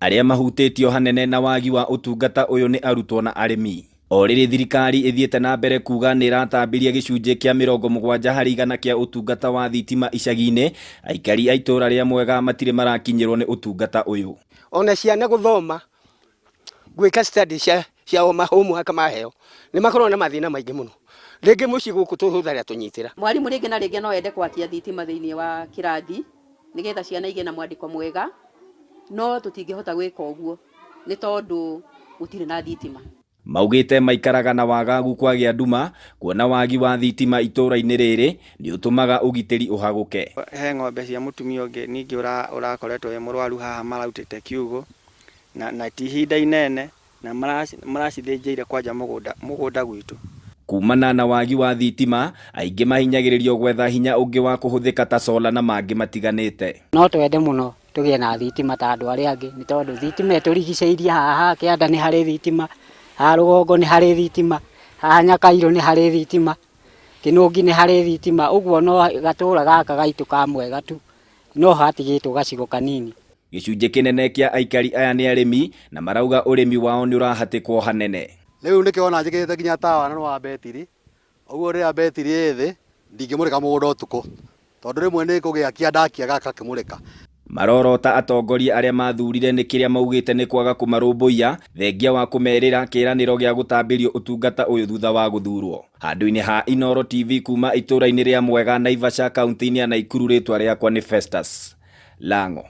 Arĩa mahutĩtio hanene na wagi wa ũtungata ũyũ nĩ arutwo na arĩmi. O rĩrĩ thirikari ĩthiĩte na mbere kuga nĩĩratambirie gĩcunjĩ kĩa 70% kĩa ũtungata wa thitima icagi-inĩ, aikari a itũra rĩa Mwega matirĩ marakinyĩrwo nĩ ũtungata ũyũ. Ona ciana gũthoma gwĩka study cia o homework maheo nĩ makoragwo na mathĩna maingĩ mũno. Rĩngĩ mũciĩ gũkũ tũhũthagĩra tũnyitĩra. Mwarimũ rĩngĩ na rĩngĩ no ende gwakia thitima thĩinĩ wa kĩrathi nĩgetha ciana igĩe na mwandĩko mwega, no tũtingĩhota gwĩka ũguo nĩ tondũ gũtirĩ na thitima. Maugĩte maikaraga na wagagu kwagĩa nduma kuona wagi wa thitima itũra-inĩ rĩrĩ nĩ ũtũmaga ũgitĩri ũhagũke. He ng'ombe cia mũtumia ũngĩ ningĩ ũrakoretwo wĩ mũrwaru haha marautĩte kiugũ na ti ihinda inene na maracithĩnjĩire kwanja mũgũnda gwitũ. Kumana na wagi wa thitima, aingĩ mahinyagĩrĩrio gwetha hinya ũngĩ wa kũhũthĩka ta sola na mangĩ matiganĩte. No twende mũno tũgĩe na thitima ta andũ arĩa angĩ nĩ tondũ thitima ĩtũrigicĩirie haha kĩanda nĩ harĩ thitima, haha rũgongo nĩ harĩ thitima, haha Nyakairũ nĩ harĩ thitima, Kĩnũngi nĩ harĩ thitima, ũguo no gatũra gaka gaitũ ka Mwega tu no hatigĩtwo gacigo kanini. Gĩcunjĩ kĩnene kĩa aikari aya nĩ arĩmi na marauga ũrĩmi wao nĩ ũrahatĩkwo hanene. Rĩu nĩkĩo ona njĩkĩrĩte nginya tawa na nĩ wa betiri, ũguo rĩrĩa betiri ĩ thĩ ndingĩmũrĩka mũgũnda ũtukũ tondũ rĩmwe nĩ kũgĩakia ndakia gakakĩmũrĩka. Marorota atongoria arĩa mathurire nĩ kĩrĩa maugĩte nĩ kwaga kũmarũmbũiya thengia wa kũmerĩra kĩĩranĩro gĩa gũtambĩrio ũtungata ũyũ thutha wa gũthurwo. Handũ-inĩ ha Inooro TV kuma itũra-inĩ rĩa Mwega, Naivasha, kaunti-inĩ ya Naikuru, rĩtwa rĩakwa nĩ Festus Lang'o.